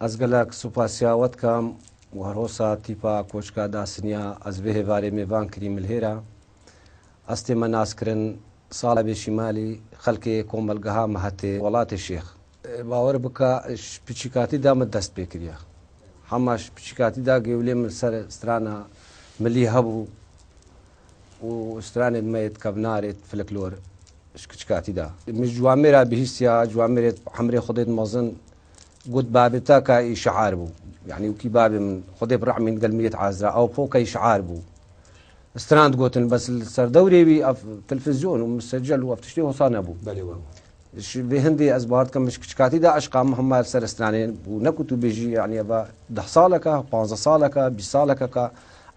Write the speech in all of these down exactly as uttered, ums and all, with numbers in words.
Ez gelek supasiya we dikim û her hosa tîpa koçka Dasiniya ez vê hêvarê mêvan kirî min li hêra. Ez tême naskirin, Sala Bêşîmalî, xelkê komelgeha me hetê welatê Şêx. Bawer bike, ji piçîkatî de min dest pê kiriye. Hema ji piçîkatî de gewlê min ser strana milî hebû û stranên me yê kevnar ê folklor ji kiçikatî de. Min ji ciwamêra bihîstiya, ciwamêrê hemrê Xwedê mezin got, babê te ka î şiar bû. Yanî wekî babê min, Xwedê bi rehmî gel miyet hazira, ew poka î şiar bû. Stran digotin, bes li ser dewrê wî ev televîzyon û misecel û ev tiştê hosa nebû. Belê were. Ji vê hindê ez bahar dikim, ji kiçikatî de eşqa min hema li ser stranê bû. Ne ku tu bêjî, yanî eva deh saleka, panzdeh saleka, bîst saleka ka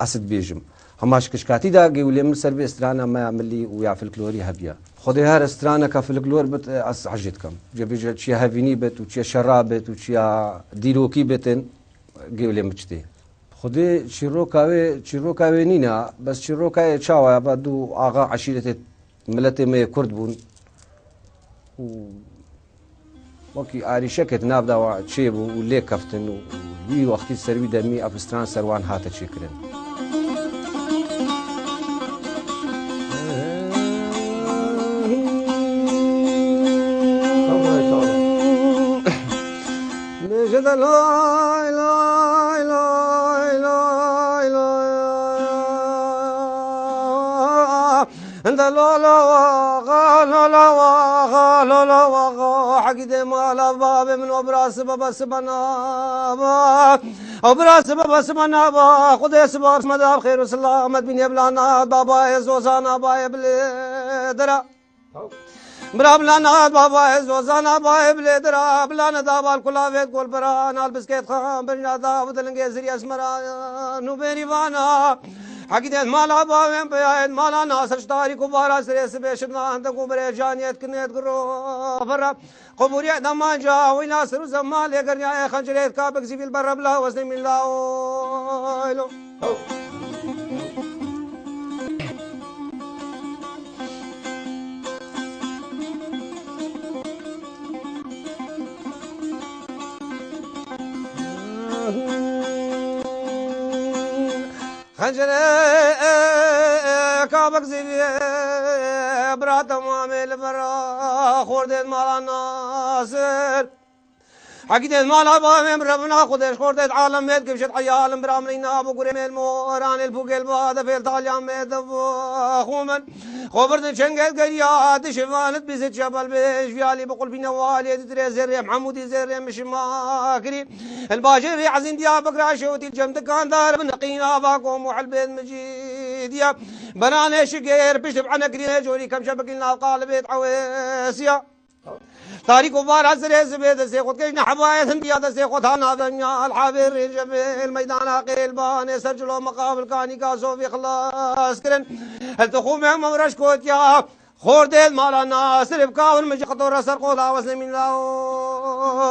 ez dibêjim. Hema ji kiçikatî de gewlê min ser vê strana me ya milî û ya folklorî hebiya. Xwedê her straneka folklor bit, ez ecê dikim. Cebê çiya hevînî bit û çiya şera bit û çiya dîrokî bitin, gewlê min çi tê. Xwedê çîroka wê, çîroka wê nîne, bes çîroka wê çawa ye? Ba du axa eşîretê miletê me yê Kurd bûn û wekî arîşekê di nav de wa çêbû û lê keftin û wî wextî ser wî demî ev stran ser wan hate çêkirin. Nêje de lay, lay, lay, lay, lay. De la la wa, ga la la wa, ga la la wa, ga. Hegî de mala babê min, o bira sibe be sibe naba. O bira sibe be sibe naba. Xwedê sibe me da xêr û selamet bînê bila nat baba ê zozana bayê bilê dira. Bira bila nat baba ez zozana bayê bilê dira, bila ne da bal kula vêt gol bira, nal biskêt xan birna da, bu dilingê zirî esmera, nû bêrî vana. Hegî dêt mala bavên biyayet, mala Nasir ji tarîk û bara sirê sibê şidna, hende ku birê caniyet kinêt giro, fira. Qubûriyê demanca wî Nasir û Zemal lê gerniya ê xencirê kabik zîvîl berre bila wesnê mîla oylo. Xencere kabek zîvê bira temamê li vera xordên mala Nasir. Hekî dêt mala bavê min revna xwe dêş xordêt alemêt givşet eyalim bira min îna bu gurê mêl moranê li pûgêl ba defêl talya mêt xwe min. Xwe birdin çengel geriya dişivanit bizit şebel bêj viyalî bi qulbîne walê di dirê zerrê Hemûdî zerrê min şima kirî. El bajêrê ezîn diya bikra şewtî cem dikandar bin qîna va kom û helbêt mijî diya. Beranê şigêr pişt bi enekirî corî kemşe bikîn nav qalibêt ewêsiya. Tarîk û bara zirê zibê destê xwe dikej ne hebayet hindiya destê xwe ta navdenya alhabê rênce bê el meydana qêlbanê ser cilo meqabil kanîka sovî xilas kirin. El tu xû me mewreş kotiya. Xordêt mala Nasir bi kawir min ji qito re ser qola wesnê mîna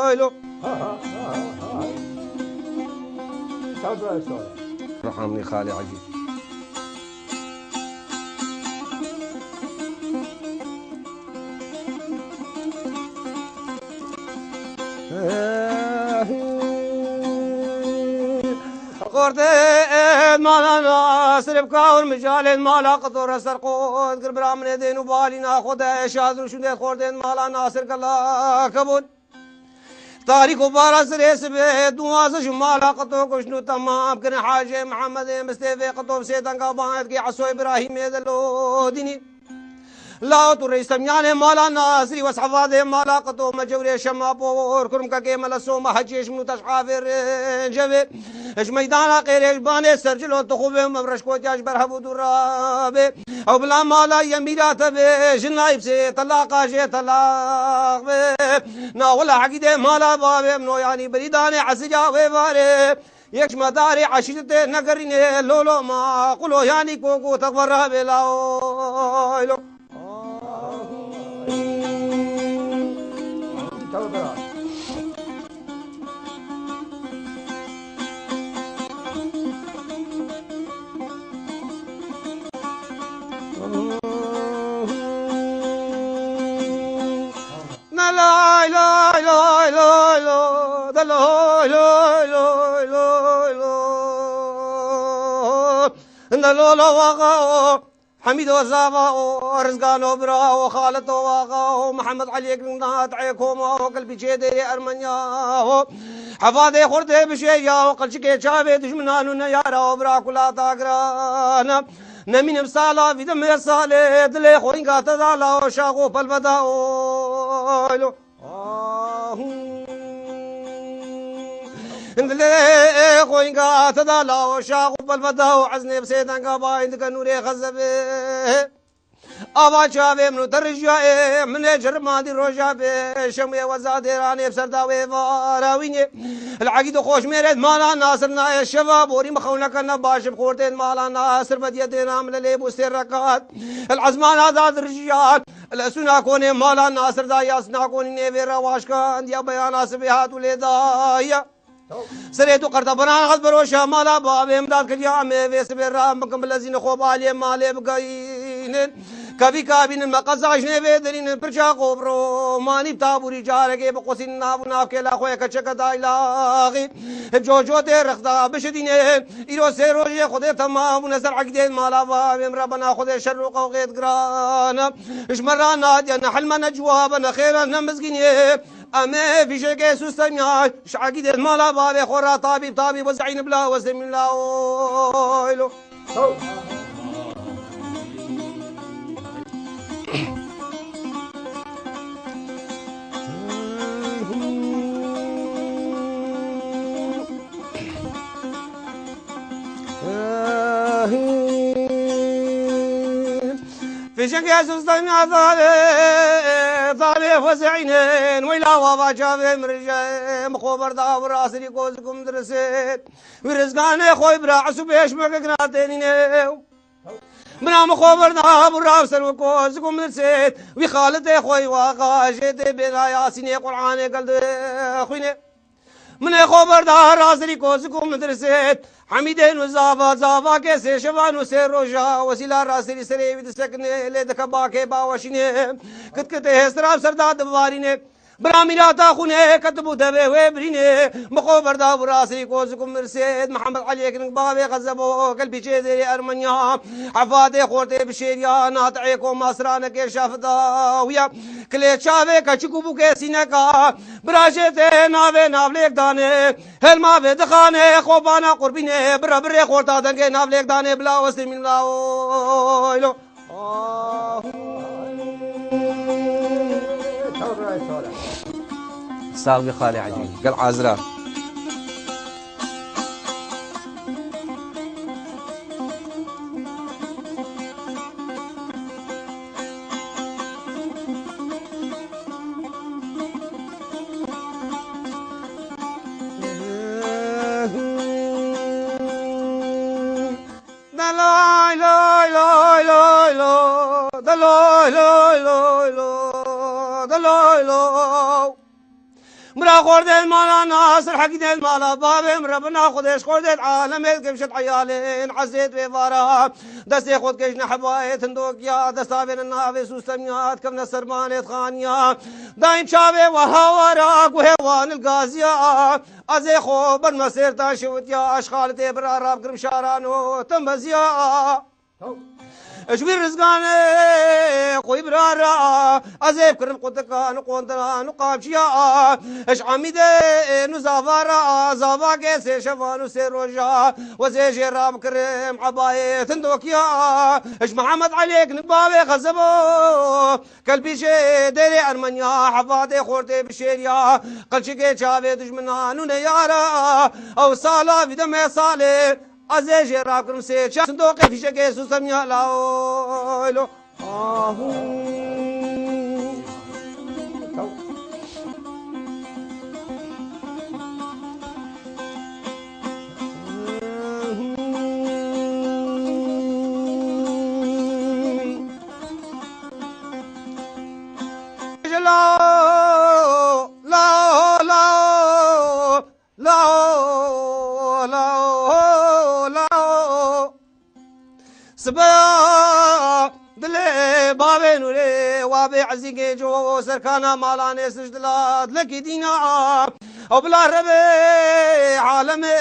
oylo. Ruhamî Xalê Ecîb. Xordêt mala Nasir bi kawir mijal ê mala qito re ser qot kir bira min ê dên û balîna xwe de şaz û şûndê xordêt mala Nasir gela kebûn. Tarîk û bara zirê sibê duwazdeh ji mala qito kuştin û temam kirin Hacê Mihemedê Mistêfê qito bi sê denga ban etkê Eso Îbrahîmê de lodînî. Law tu reîs temyanê mala Nasirî weshevadê mala qito me cewrê şema por kurmkekê me le soma hecê ji min û teşhavê rêncevê. Ji meydana qêrê ji banê sercilo tu xwe bê me reşkotiya ji ber hev û dû rabê. Ew bila mala yemîra te bê, ji nayb sê telaqa jê telaq bê. Na wela hekî dê mala bavê min o yanî birî danê esirya wê varê. Yek ji medarê eşîretê negerînê lolo ma qulo yanî koko te xwe rabê la oylo. Ne lay lay lay lay lo, de loy lo. Hinde Lolo Waxa o, Hemîdo Zava o, Rizgano Bira o, Xalito Waxa o, Mihemed Eliyek Ringnat, Ê Koma o, Kilpîçê Dêrê Ermenya o, Hefadê Xortê Bişêya o, Qilçikê Çavê Dijminan û Neyara o, Bira Kulata Girana. Nemînim sala vî di me salê, dilê xwînga te da la o, şax û pelveda o. Elo. Dilê xwînga te da la o, şax û pelveda û eznê bi sê denga bayî dike nûrê xezebê. Ava çavê min û te rijiyayê, min ê cirimandî roja bê, şemê weza dêranê bi ser dawê varawînê. El Egîd û Xoşmêrê di mala Nasir nayê, şeva borî min xewneke ne baş bi xortê di mala Nasir vediye dêna min lê bû sê rekat. El ezmana da dirijiyat. Li Esûna Konê mala Nasir da ya Sina Konî nêvê re waşkandiya beyana sibê hat û lê daye. Serê tu qertebiran hat beroşa mala bavê min dat kiriya em ê vê sibê ram bikin bi lezîn xwe balê malê bigeyînin. Kevî kabînin me qeza ji nêvê dirînin pirça qobro. Manî bi tabûrî carekê bi qusîn nav û nav kêla xwe keçeke daylaxî. Hip coco tê rexda bişidînin. Îro sê rojê Xwedê temam bûne ser Egîdê mala bavê min re bena Xwedê şer û qewxê digiran. Ji me re nadiye ne hilme ne ciwabe ne xêre ne mizgînê. Em ê fîşekê Sûstemya ji Egîdê mala bavê xwe re tabîb tabîb wezîn bila wezîn bila oylo. Fişek ya Sultan ya Zalê, Zalê Hüseyin, weyla wava çavê mirje, xo berda û rasirî kozikum dirsit. Wî rizganê xo bira Esû pêşmeke ginatênîne. Bira min xo berda û rav ser û kozikum dirsit. Wî xalitê xo waqa jê tê bêna Yasînê Qur'anê gel dixwîne. Min ê xo berda razirî kozik û min dirsêt. Hemîdên û zava, zava ke sê şevan û sê roja, wesîla razirî serê wî disekine, lê dike bakê baweşîne. Kit kitê hêsira bi ser da divarîne. Bira mîrata xûnê ketibû devê wê birîne. Min xo berda û razirî kozik û min dirsêt. Mihemed Eliyek ning bavê xezebo, kelpîçê zêrê Ermenya. Hefadê xortê bi şêriya, nat ê koma siranekê şefda wîya. Kilê çavê keçik û bûkê sîneka. Birajê te navê navlêk danê, helma vê dixanê, xobana qurbînê, bira birê xorta dengê navlêk danê, bila westê min la oylo. Sax bî xalê Ecî. Gel Azra. Da lay lay lay lay lo. Da lay lay lay lo. Da lay lo. Mira xordên mala Nasir, hekî dên mala bavê min, Rebina Xwedêş xordên alemê, kevşet eyalên ezêt vê vara. Destê xwe dikêşne hebayê tindokiya, desta vê ne navê Sûstemya, dikevne sermanê dixaniya. Dayîm çavê we hawara, guhê wan il gaziya. Ez ê xwe berme sêrtan şewitiya, ez xalitê bira rabkirim şarano, tim beziya. Ji wî rizganê xwî bira ra, ez ê bikirim qutikan û qondiran û qamçiya. Ji Amîdê ên û zava ra, zava ke sê şevan û sê roja, wezê jê rabikirim ebayê tindokiya. Ji Mihemed Eliyek nik bavê xezebo, kelpîşê dêrê Ermenya, hefadê xortê bi şêriya, qilçikê çavê dijminan û neyara. Ew sala vî deme salê, ez ê jê rakirim sê çar sindoqê fîşekê Sûstemya la oylo. Ahu. Lao, lao, lao. Lao, lao, lao. Sibeya dilê bavê nûrê, wa bê ezîgê co serkana malanê sij dila dilekî dîna. Ew bila rebe alemê,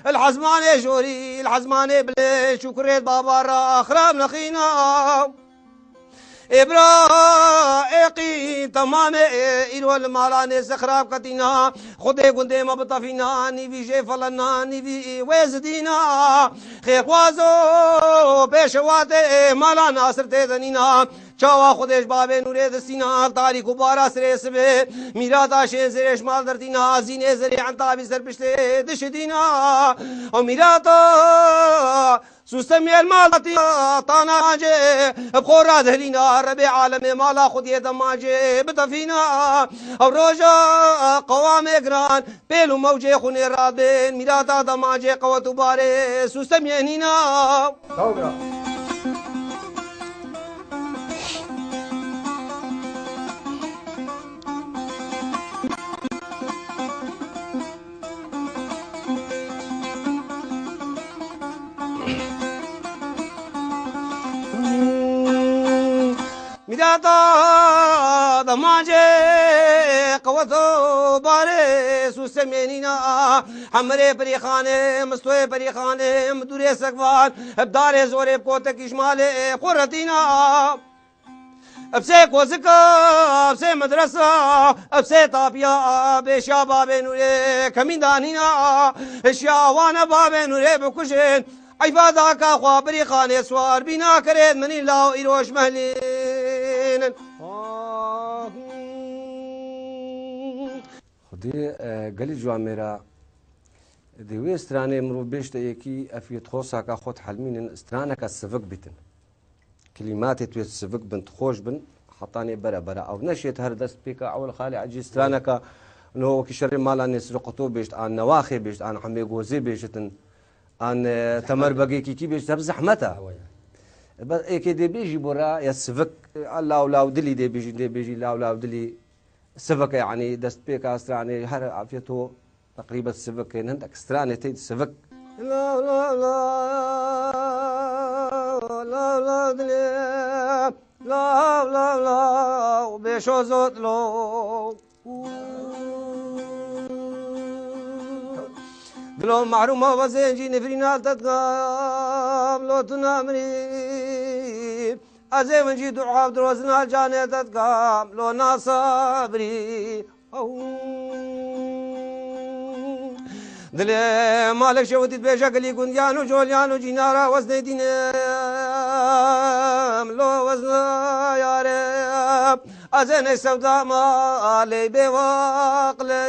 el hezmanê jorî, el hezmanê bilê, şukurê baba ra xirab nexîna. Ê bira êqî temamê, îro li malanê se xirab ketîna. Xwedê gundê me bitefîna, nîvî jê felena, nîvî wê zidîna. Xêrxwazo pêşewatê mala Nasir tê de nîna. Çawa Xwedê ji babê nûrê distîna, tarî ku bara sirê sibê. Mîrata şên zirêş mal dertîna, zînê zirê entabî ser piştê dişidîna. O mîrata Sustem yel mal hatî tana cê, bi xwe radihilîna, rebê alemê mala xwediyê demacê bitefîna. Ew roja qewamê giran, pêl û mewcê xwinê radên, mîrata demacê qewet û barê, sustem yê nîna. Sağ ol ya. Mîrata demacê qewet û barê, sustem yê nîna. Hemirê perîxanê, mistoyê perîxanê, midûrê sekvan, bi darê zorê bi kotekî ji malê xwe retîna. Ev sê kozika, ev sê medresa, ev sê tapiya, bêşa babê nûrê kemîn danîna, hişya wane babê nûrê bikujin. Eyfa daka xwe birî xanê swar bîna kerên minî law îro ji mehlînin. Xwedê, e, gelî ciwan mêra. Di wê stranê mirov bêşte yekî, ev yê dixwesaka xwe dihelmînin, straneka sivik bîtin. Kilîmatê tu yê sivik bin, dixweş bin, hetanê bere bere. Ew neşêt her dest pêka ewil xalê ecî straneka, no wekî şerê mala Nêsir Quto bêjt, an Newaxê bêjt, an Hemê Gozê bêjitin, an, e, Temer Begê Kîkî bêjt, hep zehmet e. Ewe ye. Be êkê dê bêjî bora ya sivik, e, law law dilî dê bêjî, dê bêjî law law dilî sivik e, yanî dest pêka stranê her afiyet o. Teqrîben sivik ên, hindek stranê tê sivik. Law, law, law, law, law, dilê, law, law, law, bêşo zot lo. Dilo mehrûma ve zêncî nifrîna tetkam, lo tu namirî. Ez ê min jî dua dirozina canê tetkam, lo nasabirî. Dilê Malik Şewitî dibêje gilî gundiyan û coliyan û cînara weznê dînim. Lo wezna yarê. Ez ê ney sewda malê bê waqlê.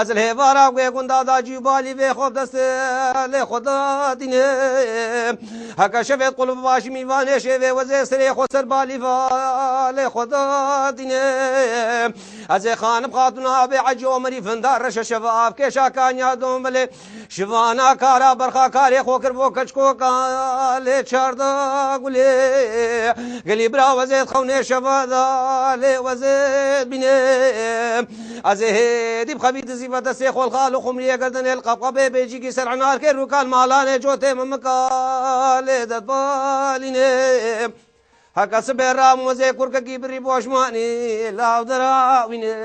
Ez li hêvara wê gunda da cî balî vê xwe destê lê xwe da dînim. Heke şevê qulb başî mîvanê şêvê wezê serê xwe ser balî va lê xwe da dînim. Ez ê xanim xatûna abê Hecî Omerî finda reşe şeva avkêşa kanya dombelê. Şivana kara berxa karê xwe kir bo keçkoka lê çarda gulê. Gelî bira wezêt xewnê şeva da lê wezêt bîne. Ez ê hêdî bi xevî dizî ve destê xwe li xal û xumriyê girdanê li qebqebê bêcîkî ser enarkê rûkan malanê cotê mimika lê detbalîne. Heke sibê ram wezê kurkekî birî boşmanî law derawîne.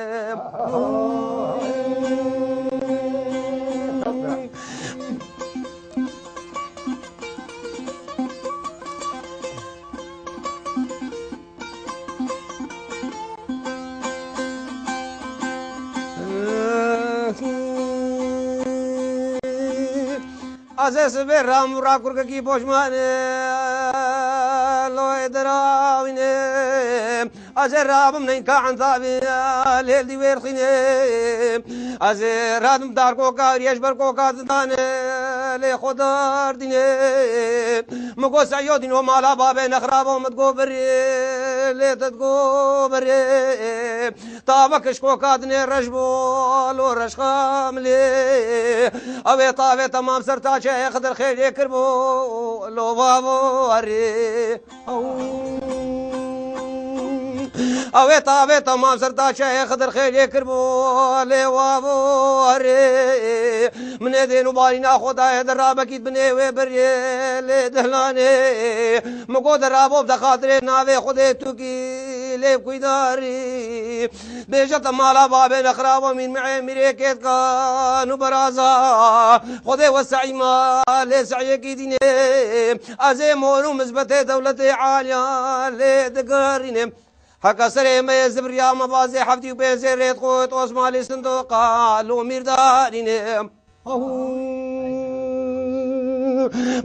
Ez ê sibê ram û rakurkekî poşmanê loyê derawînê. Ez ê rabim neyka entabê lê dî wêrxînê. Ez ê radim darkoka riyê ji ber koka zindanê lê xwe derdînê. Min got seyo dîno mala babê nexrabo min digo birê lê te digo birê. Tavek ji koka dinê reş bo lo reşxa milê. Ew ê tavê temam ser taçeyê Xidir xêrê kir bo lo vavo erê. Ew ê tavê temam ser taçeyê Xidir xêrê kir bo lê wavo erê. Min ê dên û barîna xwe dayê di rabekît binê wê birê lê dihlanê. Min got di rabo bide xatirê navê Xwedê Tûkî lê kuy darî. Bêje te mala babê nexrab û mîr mi'ê mîrê kêtkan û beraza. Xwedê we se'î ma lê se'yekî dînê. Ez ê mor û mizbetê dewletê aliya lê digerînim. Heke serê me yê zibriya me vazê heftî û pênc zêrê dixwit Osmanlî sindoqa lo mîr darînim.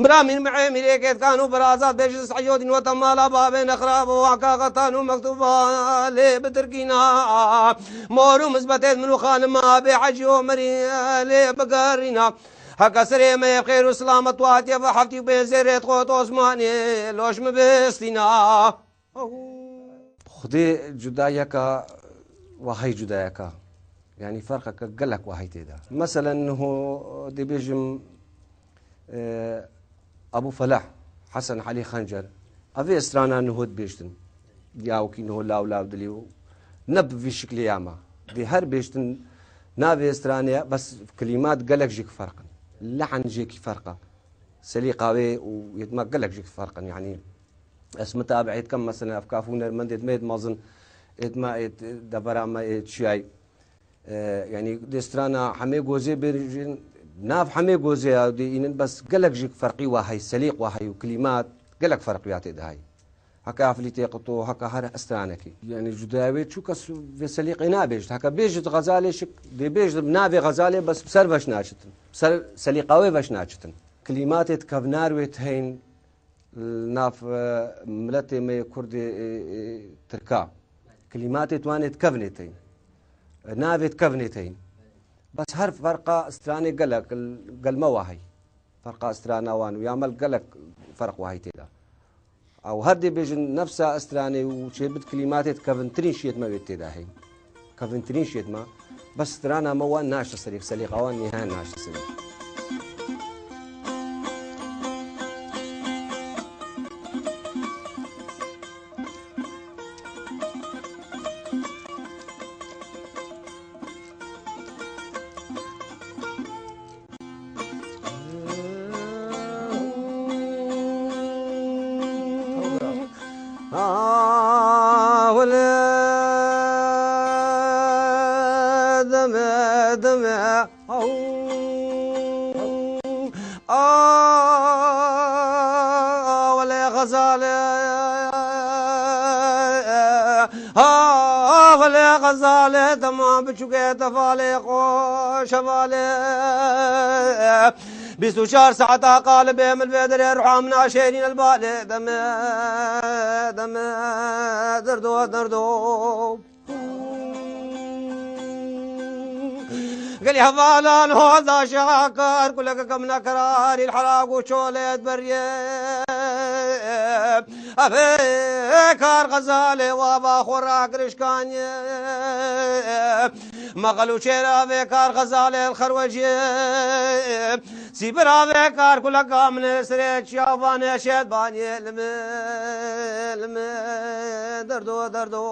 Bira mîr mi'ê mîrê kêtkan û bira azad bêjin seyodîn weta mala babê nexrab û heka xetan û mektûba lê bitirkîna. Mor û mizbetêt min û xanima bê hecî û merî lê bigerîna. Heka serê me yê bi xêr û silamet watiye ve heftî û pênc zêrê dixwit Osmanî loş mi bistîna. Xwedê cudayeka wahey cudayeka. Yanî ferqeke gelek wahey tê de. Meselen niho dê bêjim, e, Ebû Felah, Hesen Elî Xencer, ev ê strana niho dibêjtin. Ya wekî niho law law dilî û ne bi vî şiklê ya me. Dê her bêjtin navê stranê ya, bes kilîmat gelek jêk ferq in. Lehn jêkî ferq e. Selîqa wê û yê me gelek jêk ferq in. Yanî Ez mitabi'ê dikim, mesela, ev kaf û hunermendêt me êt mezin, êt me êt devera me êt çiyay. E, yanî dê strana hemê gozê bêjin, nav hemê gozê ya dê înin, bes gelek jî ferqî wa hey, selîq wa hey û kilîmat gelek ferqî ya tê de hey. Heke eflîtê qito, heke her stranekî. Yanî cudaya wê çû kes vê selîqê nabêjit. Heke bêjit Xezalê şik, dê bêjit navê Xezalê bes bi ser veş naçitin. Bi ser selîqa wê veş naçitin. Kilîmatêt kevnar wê teyn, Li nav, e, miletê me yê Kurdê, e, e, Tirka. Kilîmatê tuanê di kevnê teyn. E, navê di kevnê teyn. Bes her ferqa stranê gelek, gel me wahey. Ferqa strana wan û ya me gelek ferq wahey tê de. Ew her dê bêjin nefsa stranê û çêbit kilîmatê di kevintirîn şiyêt me wê tê de heyn. Kevintirîn şêt me, bes strana me wan naşte serî, selîqa wan nîha naşte serî. Ah, wele deme, deme. Aw. Ah, wele Xezalê. Ah, wele Xezalê, temam biçûkê tefalê xo şevalê. Bîst û çar saeta qalibê min vê derê ruha min a şêrîn el balê deme, deme, derdo, derdo. Gelî hevalan hoda şakar kuleke kemne kerarî herak û çolêt beriyê. Evê kar Xezalê wava xwe rakirişkaniye. Mexel û çêra vê kar Xezalê xerweciyê. Sîbira vê kar kuleka min ê sirê çiyavanê şêt baniyê lime, lime, derdo, derdo.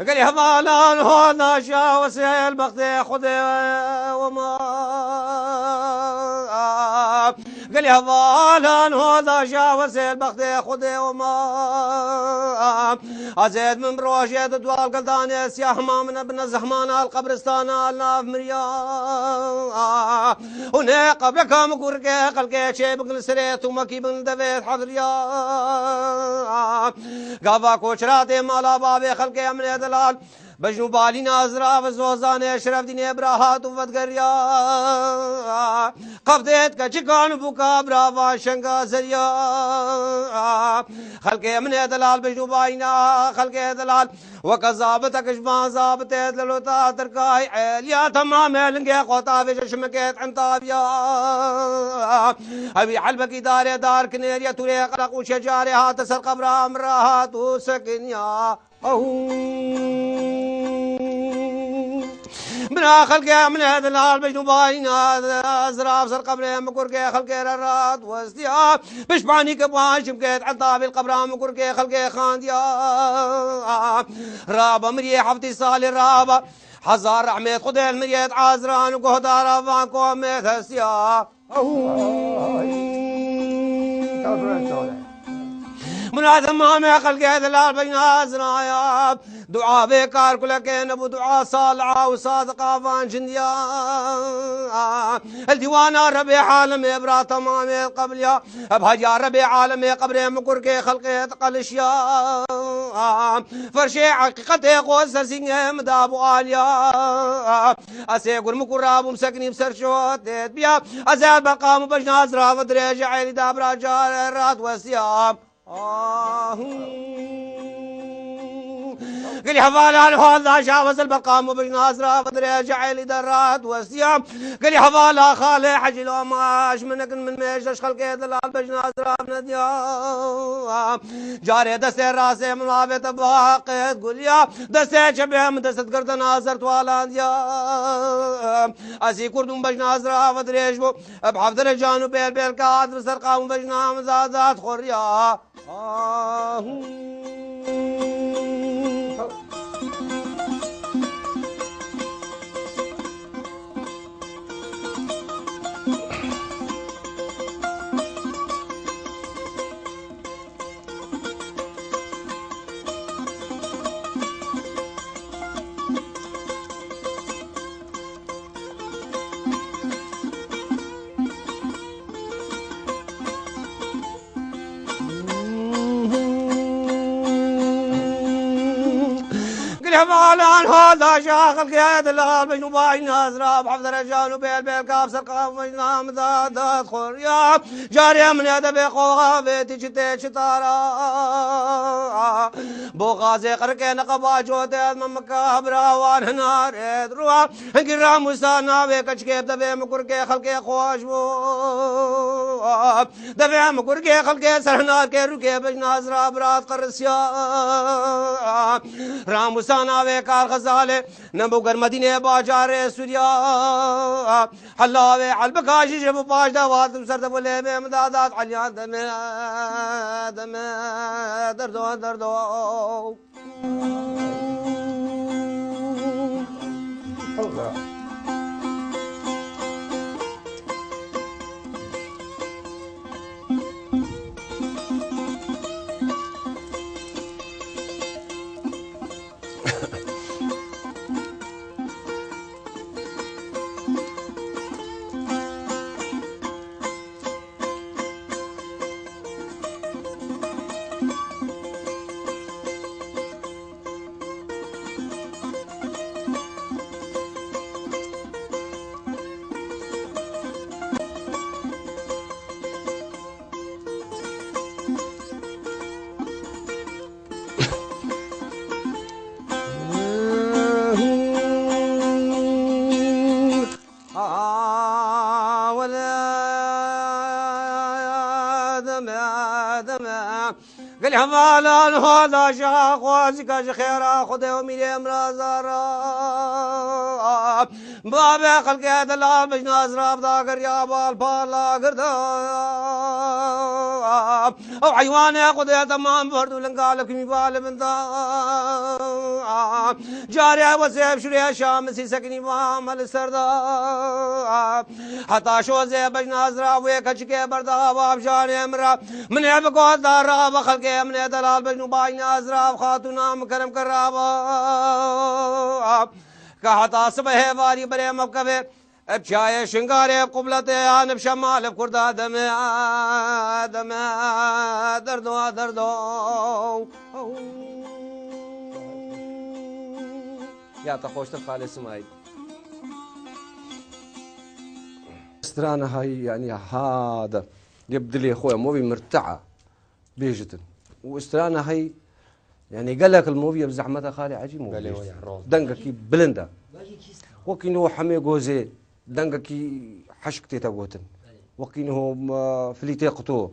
Gelî hevalan ho naşa wesêl bextê Xwedê wema. Gelî hevalan ho naşa wesêl bextê Xwedê wema. Azêd min bi rojê di dual gildanê siyah ma min bine zehmana al qebristana al nav miriya. Û ne qebreka min kurke xelkê çê bikin li serê tûmekî bin devê hevriya. Gava koçratê mala bavê xelkê em ne delal. Bejn û balîna zirav zozanê Şerefdînê bira hat û vedgeriya. Qevdêt keçikan bûka birava şenga zeriya. Xelkê min ê delal bejn û balîna xelkê delal. Weke zabitek ji van zabitê dilota Tirkay eliya temamê lingê xwe tavêje şimikê entaviya. Ewî helbekî darê dar kinêriye tûrê qeleq û şecarê hate ser qebra min re hat û sekiniya. Aw. Bina xelkê min e delal bejn û bayna zirav ser qebrê min kurkê xelkê re rat westiya. Pişmanî ke baş çim ket etabîl qebra min kurkê xelkê xandiya. Raba miriyê heftî salî raba. Hezar rehmet Xwedê li miriyê azran û guhdara van komê hestiya. Murad Mame xelkê delal bejna ziraya. Dua bê kar kulekê nebû, dua saliha û sadiqa van jindiya. El dîwana Rebê alemê bira temamê qebliya. Ev hediya Rebê alemê qebrê min kurkê xelkê diqelişiya. Ferşê heqîqetê xwe ser sîngê min dabû aliya. Ez ê gurmik û rabûm sekinî bi ser şotê dibiya. Ez ê beqam û bejna zirav dirêje elî dabra care rat wesiyam. Ahû. Gilî hevalan hal da şav ez ê beqam û bejna zirav dirêje elî de rat wesiyam. Gilî hevala xalê hecî loma ji min nekin min mêj de ji xelkê delal bejna zirav nediyam. Carê destê rastê min avête baqet guliya. Destê çepê min dest girtin azer tualandiya. Ez ê kurdum bejna zirava dirêj bû. Bi hevdere can û bêl bêl kat bi ser qam bejna min zadat xoriya. Ahû. Gilhemalan hal da şaxil gel dilal bejn û bay nazra bi hevdere can û bêl bêl kap ser qam bejna min da dat xoriya. Carê min e debê xwe avêtî çi tê çi tara. Bo xazê qirikê neqeba cotê ez me mikabira wan hinarê diruwa. Hingî ramûsa navê keçikê bi devê min kurkê xelkê xweş bû. Devê min kurkê xelkê ser hinarkê rûkê bejna zira birat qirisiya. Ramûsa navê kar xezalê. Nebû germedînê bajarê Sûriya. Helavê helbika jî ji bo paş de watim ser de bo lêvê min dadat Eliyan deme, deme, derdo, derdo. Gel hevalan hal da şaxwazîka ji xêra Xwedê û mîrê mirazara. Babê xelkê delal bejna zirav da geriya bal pala girda. Ew heywanê Xwedê temam berd û linga li kumî balê min da. Carê wesê şurê şamizî sekinî va me li ser da. Heta şozê bejna zirav wê keçikê berda va bi janê min re. Min ê bi goz da ra bi xelkê min ê delal bejn û bayna zirav xatûna min kerem kerava. Ka heta sibehê varî berê me bikeve. Ev çiyayê Şingarê, ev qubletê, an ev şemal, ev kurda deme, deme, derdo, derdo. Ya te xweştir Xalê Simayîl. Strana hay, yani, ha de. Yê bi dilê xwe, movî mirtea. Bêjitin. Û strana hey, yani gelek li movî ye bi zehmeta Xalê Ecî movî. Belê, bêjit. Waya, rol. Dengekî bilind e. Wekî niho hemê gozê dengekî heşk tête gotin. Belê. Wekî niho, m-, filîtê quto.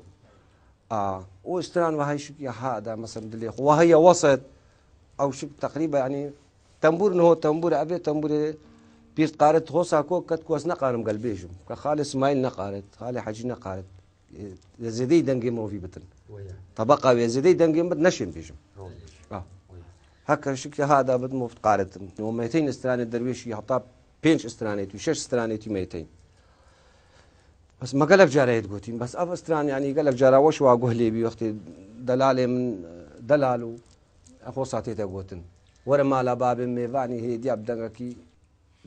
A, û stran ve hey şik ya ha da, mesela dilê xwe. Ve heye weset, ew şik teqrîbe, yani tembûr niho tembûr, evê tembûrê Pîr qarit hosa ko ket ku ez neqarim gel bêjim. Ke Xalê Simayîl neqarit, Xalê Hecî neqarit. E, zêdeyî dengê movî bitin. Tebeqa wê zêdeyî dengê min bit neşên bêjim. Ah. Heke şikê ha da bit mov qaritin. O meyteyn stranê derwêşî heta pênc stranê tû, şeş stranê tû meyteyn. Bes me gelek cara yê digotîn. Bes ev stran, yanî gelek cara weş wa guh lê bî wextê delalê min, delal û ev hosa tête gotin. Were mala babê mêvanî hêdiya bi dengekî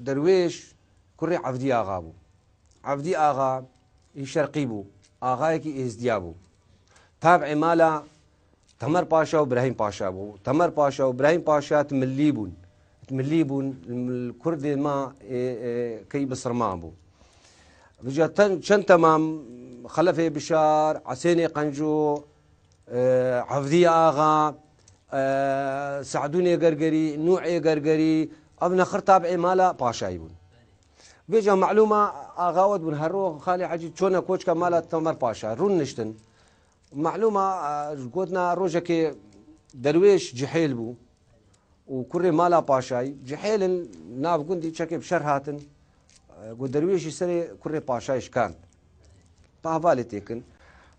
derwêş kurê Evdî Axa bû. Evdî Axa î şerqî bû. Axayekî êzdiya bû. Tab'ê mala Temer Paşa û Birahîm Paşa bû. Temer Paşa û Birahîm Paşa ti millî bûn. Ti millî bûn, li kurdê ma ê, ê, key bisirman bû. Vêca ten-, çend temam Xelefê Bişar, Esênê Qenco, e, Evdî Axa, e, Se'dûnê Gergerî, Nû'ê Gergerî, ev nexir tab'ê mala Paşayî bûn. Vêca melûma axawet bûn, her ro Xalê Hecî çone koçka mala Temer Paşa, rûn niştin. Melûma, e, gotina rojekê derwêş cihêl bû û kurê mala Paşayî. Cihêlin nav gundî çekê bi şer hatin, e, got derwêşî serê kurê Paşayî şikand. Pa hevalê têkin.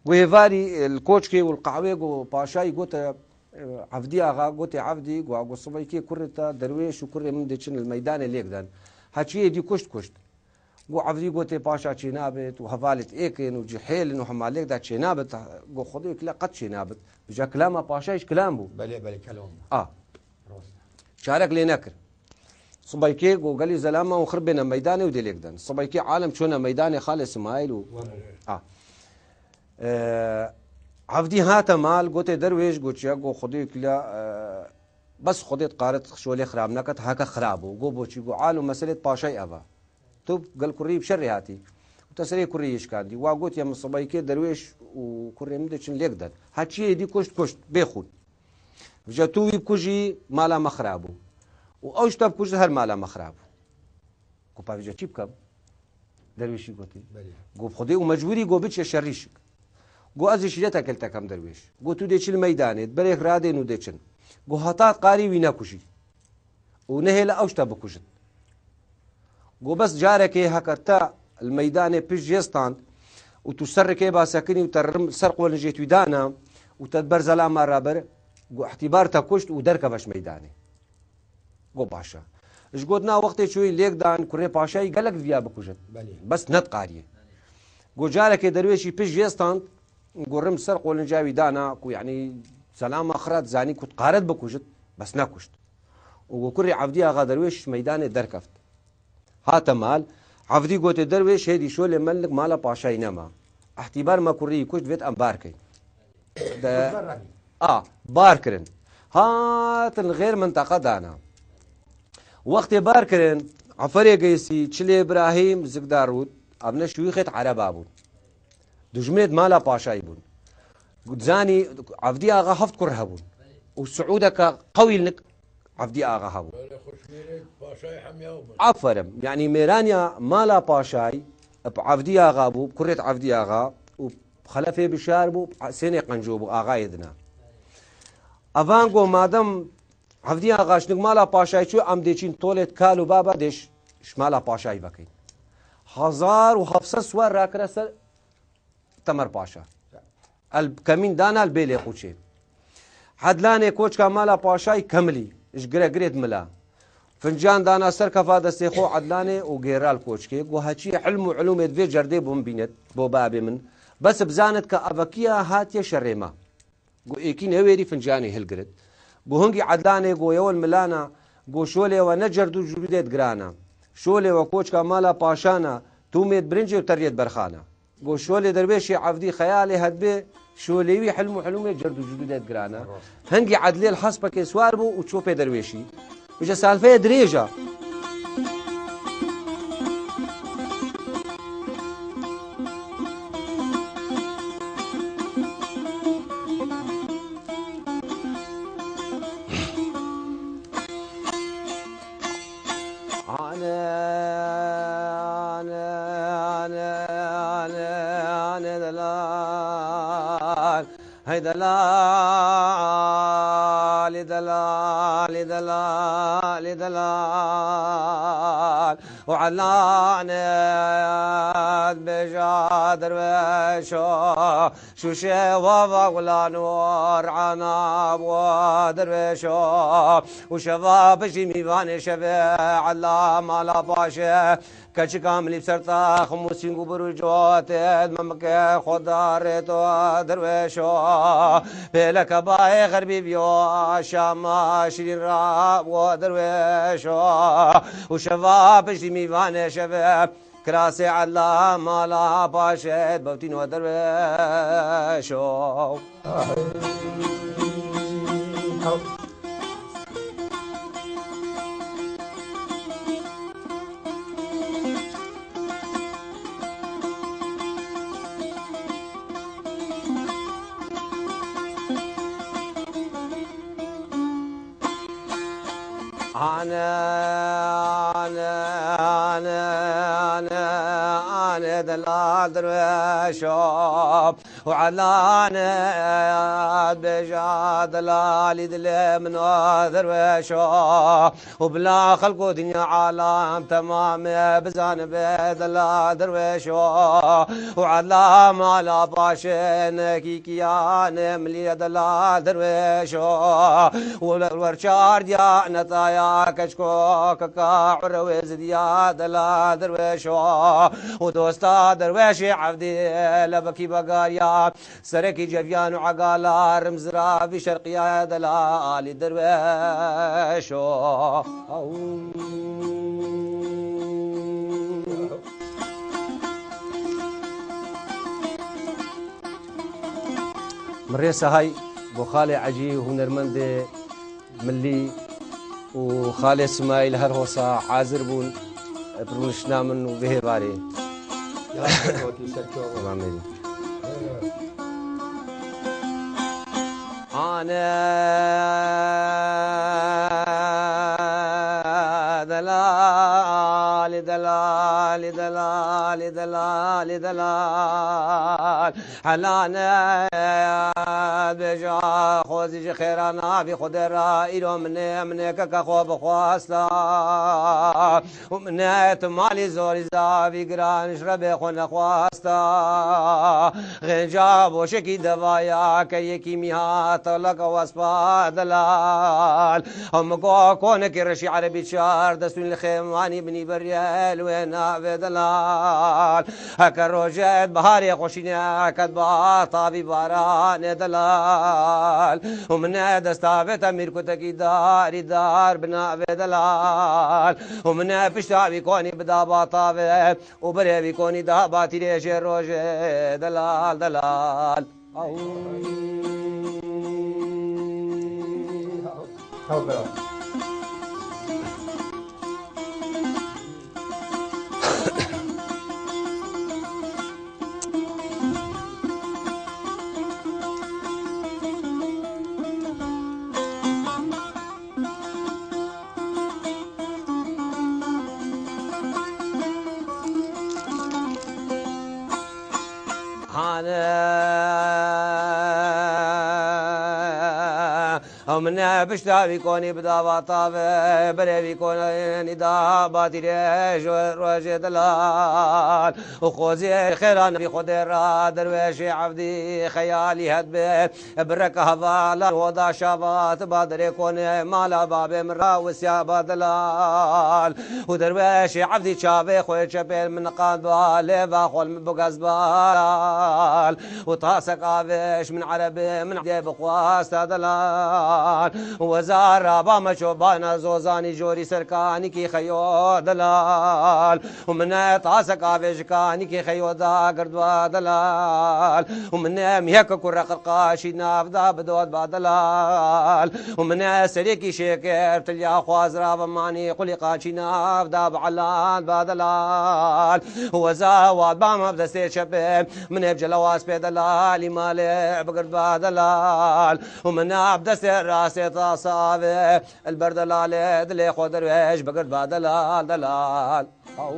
Got hêvarî, e, li koçkê û li qehwê got Paşayî gote, e, Evdî Axa, gotê Evdî, got, got sibeykê kurê te derwêş û kurê min dê çin li meydanê lêk den. Heçiyê dî kuşt kuşt. Got Evdî gotê Paşa çênabit û hevalêt êk in û cihêl in û hema lêk de çênabit. Got Xwedê kile qet çênabit. Vêca kilama Paşayî ji kilam bû. Belê, belê, kelam bû. A. Rast. Çarek lê nekir. Sibeykê got gelî zelama û xir bêne meydanê û dê lêk den. Sibeykê alem çûne meydanê Xalê Simayîl û. Were. A. E, Evdî hate mal, gotê derwêş, got çiya, got Xwedê kile, e, bes Xwedê diqarit şolê xirab neket, heke xirab bû. Got boçî, got al û meselê Paşayî ev e. Tu gel kurî bi şerê hatî. Û te serê kurî yê şikandî. Wa got ya min sibeykê derwêş û kurê min dê çin lêk den. Heçiyê dî kuşt kuşt, bê xûn. Vêca tu wî bikujî mala me xirab bû. Û ew ji te bikujin her mala me xirab bû. Got pa vêca çi bikim? Derwêşî gotî. Belê. Got bi Xwedê û mecbûrî got biçe şerî şik. Got ez ê şîreteke li te kem derwêş. Got tu dê çi li meydanê, berêk radên û dê çin. Got heta diqarî wî nekujî. Û nehêle ew ji te bikujin. Got bes carekê heke te li meydanê pişt jê stand û tu serrikê ba sekinî û te rim ser qolincê wî dana û te di ber zelama re bir, got îhtîbar te kuşt û derkeve ji meydanê. Got baş e. Ji gotina wextê çûyî lêk dan kurê Paşayî gelek viya bikujin. Belê. Bes nediqariye. Got carekê derwêşî pişt jê stand, got rim ser qolinca wî dana ku yanî zelama xira dizanî ku diqarit bikujit, bes nekuşt. Û got kurê Evdî Axa derwêş ji meydanê derkeft. Hate mal, Evdî gotê derwêş hêdî şolê melnik mala Paşayî nema. Îhtîbar me kurî kuşt vêt em bar keyn. De, a, bar kirin. Hatin li xêr minteqa dana. Wextê bar kirin, Eferê Geysî, Çilê Birahîm, Zikda Rûd, ev ne şûyîxêt ereba bûn. Dijminêt mala Paşayî bûn. Zanî, Evdî Axa heft kur hebûn. Û siûdeke qewîlnik Evdî Axa hebû. Böyle xweşmêrê Paşayê hemya bûn. Aferin. Yanî mêraniya mala Paşayî, bi Evdî Axa bû, bi kurêt Evdî Axa û Xelefê Bişar bû, Sênê Qenco bû, axayê dina. Evan got, madem Evdî Axa şinik mala Paşayî çû, em dê çîn tolêt kal û baba dê ş-, ji mala Paşayî vekin. Hezar û heft sed swar rakire ser Temer Paşa. El kemîn dana li bêlê qûçê. Edlanê koçka mala Paşayî kemilî, ji gire girêt mila. Fincan dana ser kefa destê xwe Edlanê û gêra li koçkê. Got heçiyê ilm û ilûmê di vê cerdê bo min bînet, bo babê min. Bes bizanit ke evekiya hatiye şerê me. Got êkî newêrî fincanê hilgirit. Got hingî Edlanê got yew li milana, got şolê we ne cerd û cûrûdêt girana. Şolê we koçka mala Paşana, tûmêt birincê û teriyêt berxana. Got şolê derwêşê Evdî xeyalê hedbê, şolê wî hilm û hilûmê cerd û cûrûdêt girana. Hingî Edlê li hespekê swar bû û çû pê derwêşî. Ji salfeya dirêj e. Ane, ane, ane, ane, ane delal. Hey delal, delal, delal. Alî delal û Ellanê dibêja derweşo, şûşe wava gulan û rana bo derweşo û şeva piştî mîvanê şevê Ella mala paşê. Keçika milî bi ser tax û sîng û bir û cotê, memike xwe darê to derweşo. Pêleke bayê xerbî biyo, şama şirîn ra bo derweşo. Û şeva piştî mîvanê şeve, kirasê Ella mala paşê, bevtîno derweşo. Ane, ane, ane, ane, ane, delal derweşo. Û Ellanê bêja delalî dilê min o derweşo. Û bila xelk û dinya alam temamê bizanibe delal derweşo. Û Ella mala paşê nekîkiyanê milî delal derweşo. Û li wer çar diya netaya keçko keka urewê zidiya delal derweşo. Û dosta derweşê evdî lebekî begariya. Serekî ceviyan û egala rimzira vî şerqiya delal Alî derweşo. Min rê sehay bo xalê Ecî hunermendê milî û xalê Simayîl her hosa hazir bûn, bi rûniştina min û vê hêvarê. Ya, ser çava. Tamam, êdî. Ane delalî, delalî, delalî, delalî, delal. Helane bêja xwezî ji xêra navî Xwedê ra îro minê, minê keke xwe bixwasta. Û minê tu malî zorî zavî giran ji Rebê xwe nexwasta. Xênca boşekî devaya ke yekî mîha toleka wespa delal. Hemû go konekî reşî erebî çar destûn li xêmanî binî beriyel wê navê delal. Heke rojê biharê xweşîne, heke ba tavî baranê delal. Û min e desta vê temîr kutekî darî dar bi navê delal. Û min e pişta vî konî bida ba tavê û berê vî konî da ba tîrê jê rojê delal, delal. Aw. Tewbe. Hane ew min e pişta vî konî bi dava tavê, berê vî konî da batîrê ji rojê delal. Û xozê xêran vî Xwedê ra derwêşê evdî xeyalî het be. Bireka hevalan oda şavat ba derê konê mala babê min ra wisya ba delal. Û derweşê evdî çavê xwe çepê min qand ba lêva xwe min bigez ba delal. Û tasek avêş min erebê min dê bixwasta delal. Û wezara ba me çobana zozanî jorî serkanîkî xeyo delal. Û min e tasek avê ji kanîkê xeyo da gird ba delal. Û min e miheke ku reqirqaşî nav da bi dod ba delal. Û min e serêkî şêkir tilya xwaz ra ve manî qulî qaçî nav da bi elan ba delal. Û weza wat ba me bi destê çepê min e bi celewas pê delalî malê bi gird ba delal. Û min e bi destê rastê tasa avê Li ber delalê dilê xwe derwêş bigird ba delal, delal. Aw.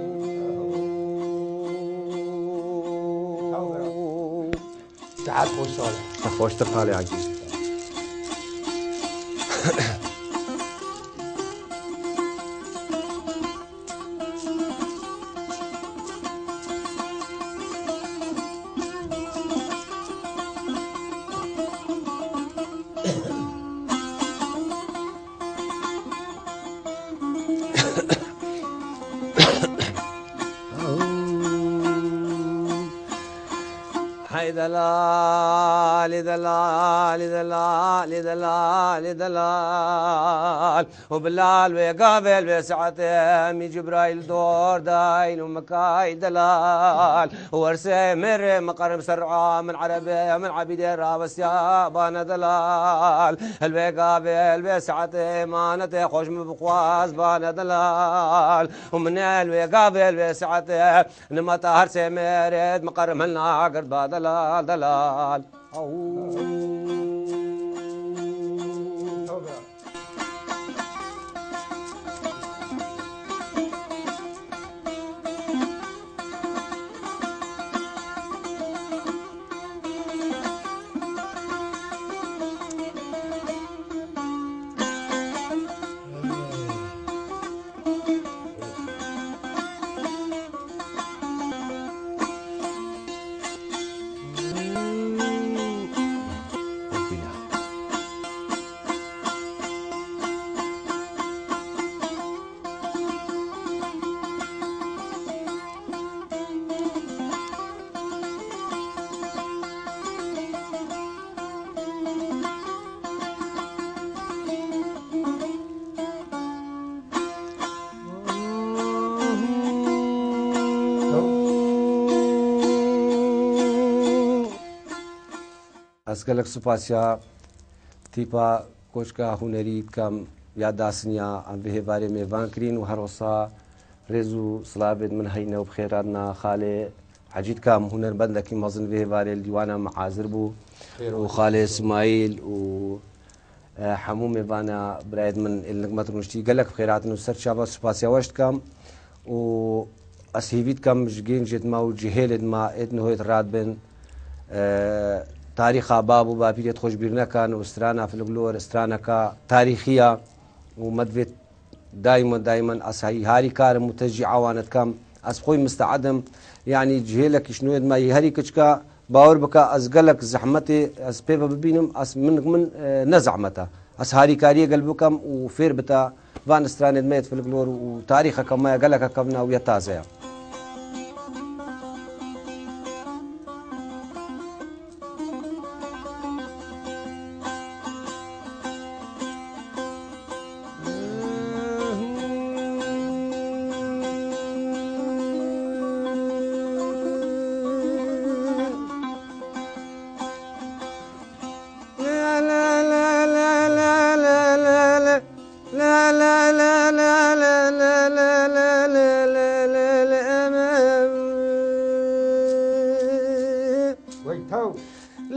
Saet xweş sal. Xweştir xalê Ecî. Delal, delal, delal, delal, delal. û Bilal wê gavê li wê saetê mî Cibraîl dor dayîn û Mikaîl delal. û Wersê mêrê miqerim ser'a min erebê min ebîdê rawestiya bane delal. Li wê gavê li wê saetê manetê xweş min bixwaz bane delal. û min ê li wê gavê li wê saetê nimeta her sê mêrê miqerim hilna girt ba delal delal. Aw. Ez gelek supasiya tîpa koçka hunerî dikim ya dasiniya em vê hêvarê mêvan kirîn û her wisa rêz û silavêd min heyne û bi xêr hatina xalê Ecî dikim, hunermendekî mezin vê hêvarê li dîwana min hazir bû. Xêr û olsun. Xalê Smaîl û, e, hemû mêvana birayêd min ê li nik me rûniştî gelek bi xêr hatin û ser çava supasiya we ji dikim. û ez hêvî dikim ji gencêd me û cihêlêd me êd nihoyêd radibin, e, tarîxa bab û bapîrêd xwe ji bîr nekin û strana folklor straneka tarîxî ya û me divê daimen daimen ez hî harîkar im û teşcî'a wan dikim. Ez bi xwe yî miste'ed im. Yanî cihêlekî ji nûyêd me yî herî kiçik e, bawer bike ez gelek zehmetê ez pê ve bibînim, ez min, min, e, ne zehmet e. Ez harîkariyê gel bikim û fêr bite van stranêd me yêd folklor û tarîxeke me ye geleke kevna û ye taze ye. Wey tew.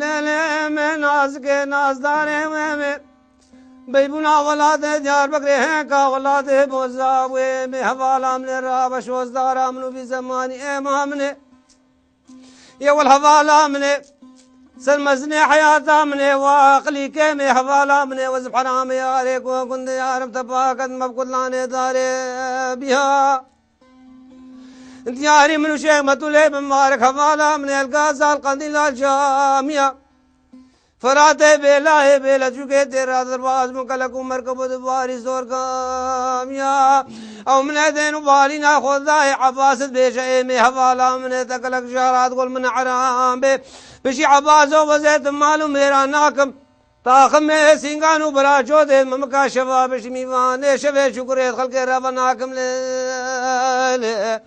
Lele me nazike nazdarê we me. Beybûna welatê Diyarbekirê heka welatê Bozawê me hevala min ê rabe şozdara min û bî zemanî êma min ê. Yê wel hevala min ê. Ser mezinê heyata min ê, wa aqilî kêm ê hevala min ê, we zib heramê yarê ku gundê yarim te paket me bi kutlanê darê biha. Diyarî min û Şêx Metûlê Bimarek hevala min ê, el Gazal Qendîla Camiya. Feratê bêlayê bêle çûkê têra derbaz bû, kelek û merkeb û divarî zor kamiya. Ew min ê dên û balîna xwe dayê Ebbas dibêje, ê mê hevala min ê te kelek jarat gol min eram bê. Pişî Ebbaso wezê tu mal û mêra nakim. Taximê sîngan û biraço dê mimika şeva bişî mîvanê şevê şukurê xelkê re venakim lê lê.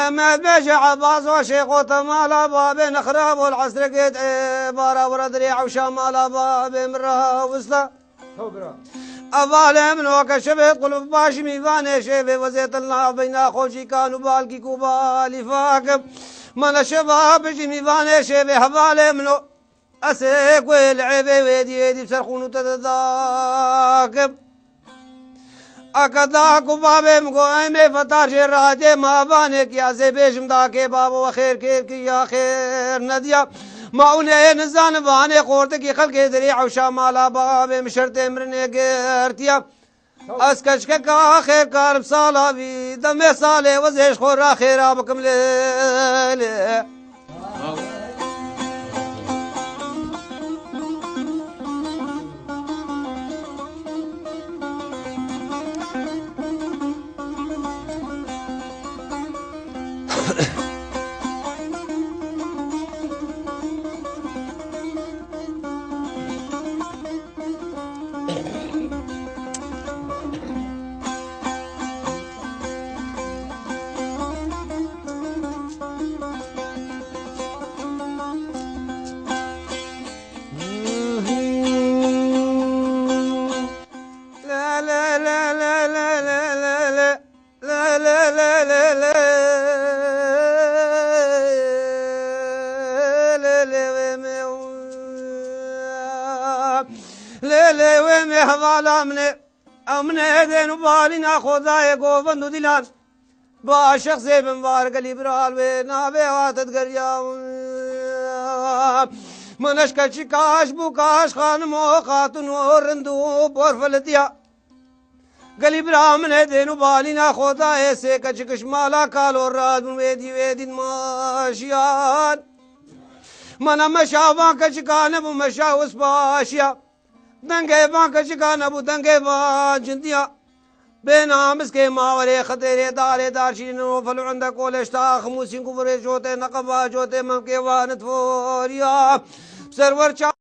Em ê bêje Ebazo şêxo te mala babê nexrab ol esrekê, e, bara wira dirê ewşa mala babê min rawista. Taw bira. Hevalê min o ke şevê qulp başî mîvanê şevê wezê til navbeyna xwe jî kan û balkî ku balî fakim. Mana şeva bijî mîvanê şevê hevalê min o. Ez ê ku li evê wêdî wêdî ser xûn û te de dakim. Eke da ku bavê min go em ê fetar jê radê ma vanê ki ez ê bêjim da kê bavo we xêr kêr ki ya xêr nediya. Ma hûn ê nizanin vanê xortikî xelkê dirê ewşa mala bavê min şertê mirinê girtiya. Ez keçkeka xêrkar bi sala vî, demê salê wezê ji xwe ra xêra bikim lê lê. Lê lê wê me hevala min ê, ew min ê dên û balîna xwedayê govend û dîlan. Bi aşiq zêbin var gelî biral wê navê hat digeriya. Min eşke çi kaş bû kaş xanim û xatun û rind û borfilitiya. Gelî bira min ê dên û balîna xwedayê sê keçik ji mala kalo radbûn wê dî wê dîn maşiyan. Mana meşa van keçika nebû meşa uspaşiya. Dengê van keçika nebû dengê van cindiya. Bê namiskê mawerê xitêrê darê dar şîrin û fel û inde kolê şta ximûsîn ku virê jotê neqeba jotê memkê van it foriya. Serwer ça